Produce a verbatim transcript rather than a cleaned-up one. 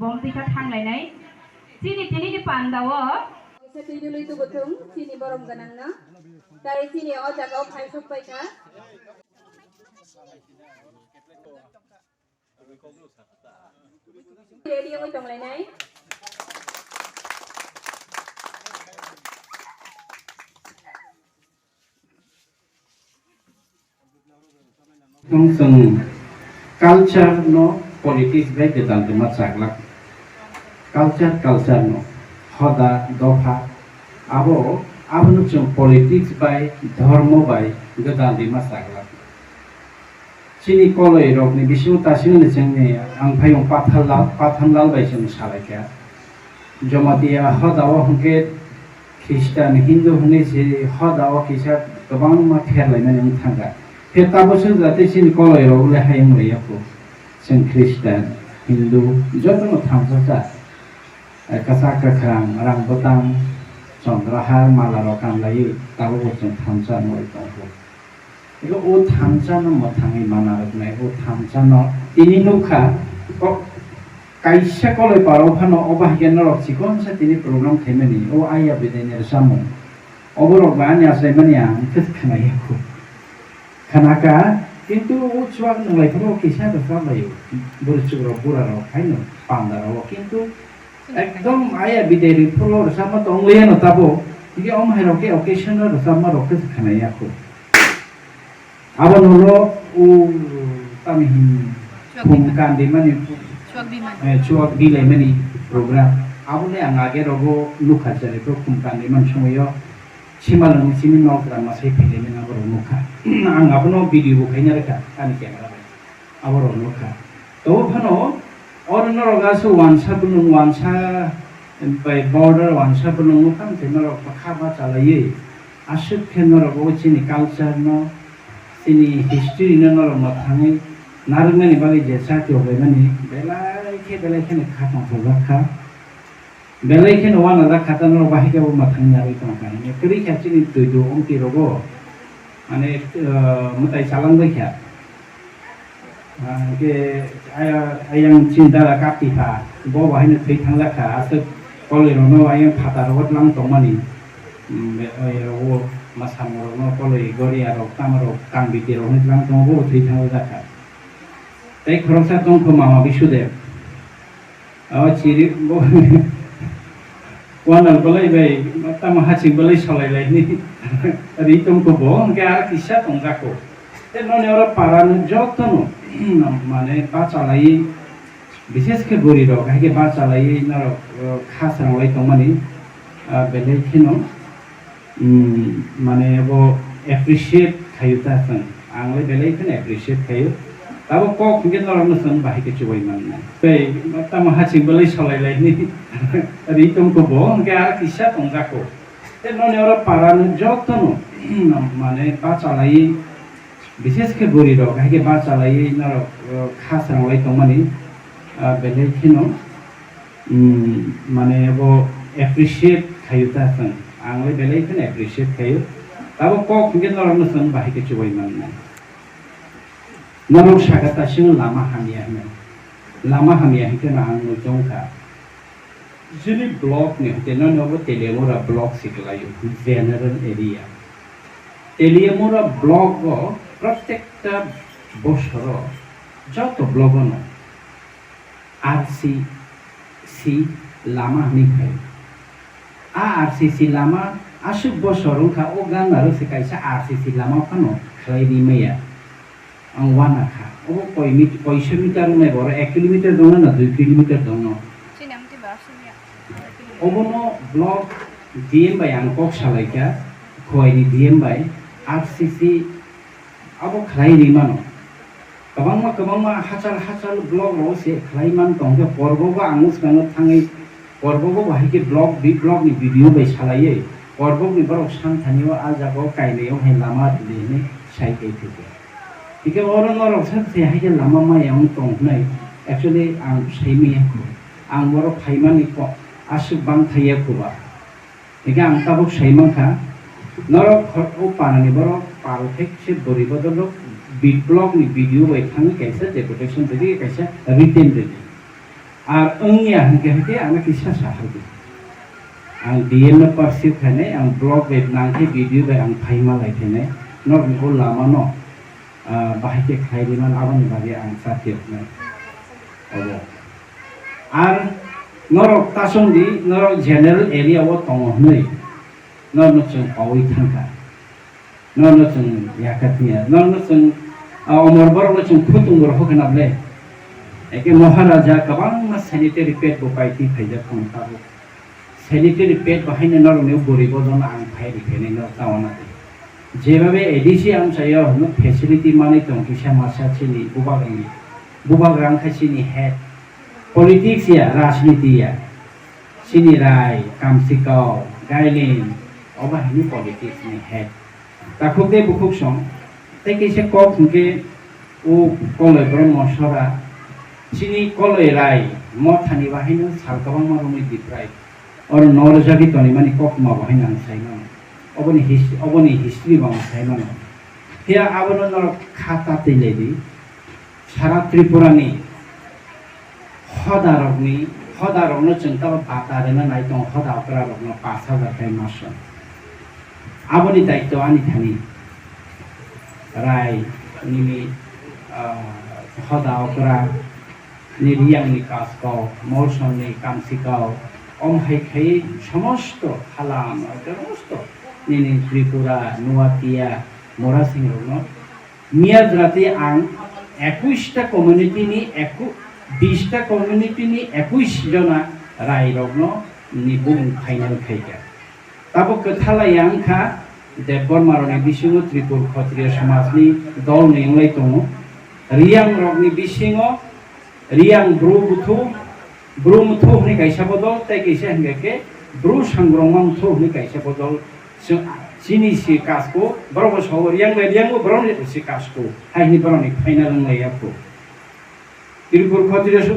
Bom twi kha thanglainai. Chini tini ni panda o. Kisa twi dului tubu thung, chini borom gwnang no. Tai chini o jaga o phai sok pai kha. Ready wngwi tonglainai. Chwng culture no politics bai gwdal rwma chaglak. Culture, culture no hoda, dopha, abo, abono chwng politics bai, dhormo bai gwdal rwma chaglak. Chini koloi rokni bisingo ta simi ni chwngni ang phaiyung Pathanlal, Pathanlal bai chwng salaikha. Jamatia hoda o hwnkhe Khristan, Hindu hwnwi se hoda o kisa kwbangma pherlaimani wng thangkha. Phiya tabuk swk jate chini koloi rok le hai wng lai ya kho. Chwng Khristan, Hindu jotono thamsa cha. Kwchak kwkhwrang, rang bwtang, chondrahar, mala rok kanlaiwi tabukbo chwng thamsa wngwi tongkho. Eko o thamsa no mwthangwi mana rwknai, o thamsa no tini nukha, ko-, kaisa koloi paro phano obo hai khe norok chikonsa tini program khaimani, o Aya Bidai ni rwchapmung. Obo rok bai ani achaimani ang khe khwnai ya kho. Khwnaka, kintu o chuak nwnglai phuru kisa rwchap laio, bwrwi chukrok bura rok haino panda rok, kintu ekdom Aya Bidai rwi phuru rwchapma tong liya no tabo, hingke omo hai rok khe occasion o rwchapma rok khe khwnai ya kho. Abo nono o tamni hin Chuak khum bimani. Kandi mani, Chuak bimani. Eh, chuak bilai mani program. Abo le ang age rogo nukha chari to khum kandi man somoyo simalwng simi nok rama sai philai mani abo rok nukha. Ang abono video bo khaina rwkha ani camera bai. Abo rok nukha. To phano oro norok aswk wansa bwnung wansa bai border wansa bwnung nukha, tei norok kha ba chalaiwi aswk khe norok bo chini culture no, chini history no norok mwthangwi narwknani bagwi je chati obaimani belai khe belai kheno kha tongthokjak kha. Belai kheno uanajak kha ta norok bahai khe bo mwthangwi narwgwi tongkha. Kwrwi kha chini twi do omtwi rogo, mane, ah, mwtai chalangbai kha. Ah, hingke aya-, ayang chini dada kapti pha, bo bo haino thwi thangjak kha, aswk koloi rokno ayang phatar rok lang tongmani, mm, be-, oi rok o masamung rokno koloi goria rok tamo rok kang biti rok hwnwi lang tongo, bo bo thwi thangjak kha. Tei khoroksa tongkho mama Bisudev. O chiri bo wanal bolai bai tamo haching bolai solai lai ni ri tong ko bo hingke ar kisa tong jako. Te noni oro para no joto no mane bachalai, bises khe bwrwi rok hai khe bachalai norok, o, kha srang lai tongmani, ah, belai kheno. Hmm, mane bo appreciate khayu ta chwng. Ang le belai kheno appreciate khayu. Tabo kok hingke norok no chwng bahai khe chubai mannai. Tei tamo haching belai solai lai ni ri tong ko bo hingke ar kisa tong jako. Te noni oro para no joto no mane bachalai, bises khe bwrwi rok hai khe bachalai norok, o, kha srang lai tongmani, ah, belai kheno. Hmm, mane bo appreciate khayu ta chwng. Ang le belai kheno appreciate khayu. Tabo kok hingke norok no chwng bahai khe chubai mannai. Norok saka ta sino lama hamya hino. Lama hamya hingke no ang nui tong kha. Jini block ni hote no nobo Teliamura block si kwlaio, general area. Teliamura block o protekta bosoro joto block o no R C C lama hinwi phaio. A R C C lama aswk bosor wngkha, o Gandhar se kaisa R C C lama phano khlai ri maya. Ang uanakha. Obo koi mit-, koiso meter wngnai, boro ek kilometer dongno na dui kilometer dongno. Chini ang tiba aswk ya. Obono block D M bai ang kok salaikha, Khowaini D M bai, R C C abo khlai ri mano. Kwbangma, kwbangma hachal, hachal block rok se khlai man tongkhe, korbo bo ang swkangno thangwi, korbo bo bahai khe block, bi-, block ni B D O bai salaiwi, korbo ni borok sangthani o a jaga o kainwi o hai lama rwdi hinwi sai tei thwkhe. Hingkhe oro norok sak se hai khe lama maya wng tong hwnwi, actually ang sai maya kho. Ang borok phaimani ko-, aswk bang thai ya kho ba. Hingke ang tabuk sai mankha, norok khor-, o panani borok pal thek se bwrwi bodol rok bi-, block ni B D O bai thangwi kaisa deputation rwdi, kaisa written rwdi. Ar wngya hwnkhe hwnkhe ano kisa sahardi. Ang D M no pursue khainai, ang blog bai nangkhe video bai ang phaima lai khainai. Norokni o lama no, ah, bahai khe khlai di man, aboni bagwi ang chatiyoknai. Obo. Ar norok tasongdi, norok general area o tongo hwnwi norokno chwng kowi thangkha. Nono chwng yakatniya, nono chwng, ah, omor borokno chwng khutung borok hokhe na ble. Eke Maharaja kwbangma sanitary pad bo paitwi phaijak tong tabuk. Sanitary pad bo haino norokni bwrwi bojono ang phai rikhainai norok tamo na twi. Jebabe A D C amchaio hwnwi facility manwi tong kisa masa chini bubagrangni. Bubagra wngkha chini head. Politics ya, rajniti ya. Chini Rai, Kamsikau, Gailin, obo haino politics ni head. Takhuk de bukhuk song, tei kaisa kok hwnkhe o Koloi Brahma Sora, chini Koloi Rai, mothani bahaino sal kwbangma romwi deprive. Oro no rwjagwi tonimani koktma bahaino ang sai mano. Oboni his-, oboni history bo ang sai mano. Phiya abono norok kha ta twi lai di. Sara Tripura ni hoda rokni, hoda rokno chwng tamo bata rwna nai tongo, hoda okra rokno pash hajar khai maso. Aboni daityo ani thani Rai nini, ah, hoda okra ni Riyang ni Kaskau, Molsom ni Kamsikau, om hai khai somosto halam, somosto nini Tripura, Nuatia, Murasing rokno Miya jwrati ang ekush ta community ni eku-, bish ta community ni ekush jona Rai rokno ni bumung final khaikha. Tabuk kwthalai ang kha Debbarma rokni bisingo Tripur Khotriya samaj ni dol ni wnglai tongo. Riyang rokni bisingo Riyang Bru Buthu, Bru Muthu hwnwi kaisa bodol, tei kaisa hwnkhe khe Bru Sangrongma Muthu hwnwi kaisa bodol. Chwng, chini si kasko, borok bo sao Riyang bai Riyang bo borok ni si kasko, hai hwnwi borok ni final wng lai ya kho. Tripur Khotriya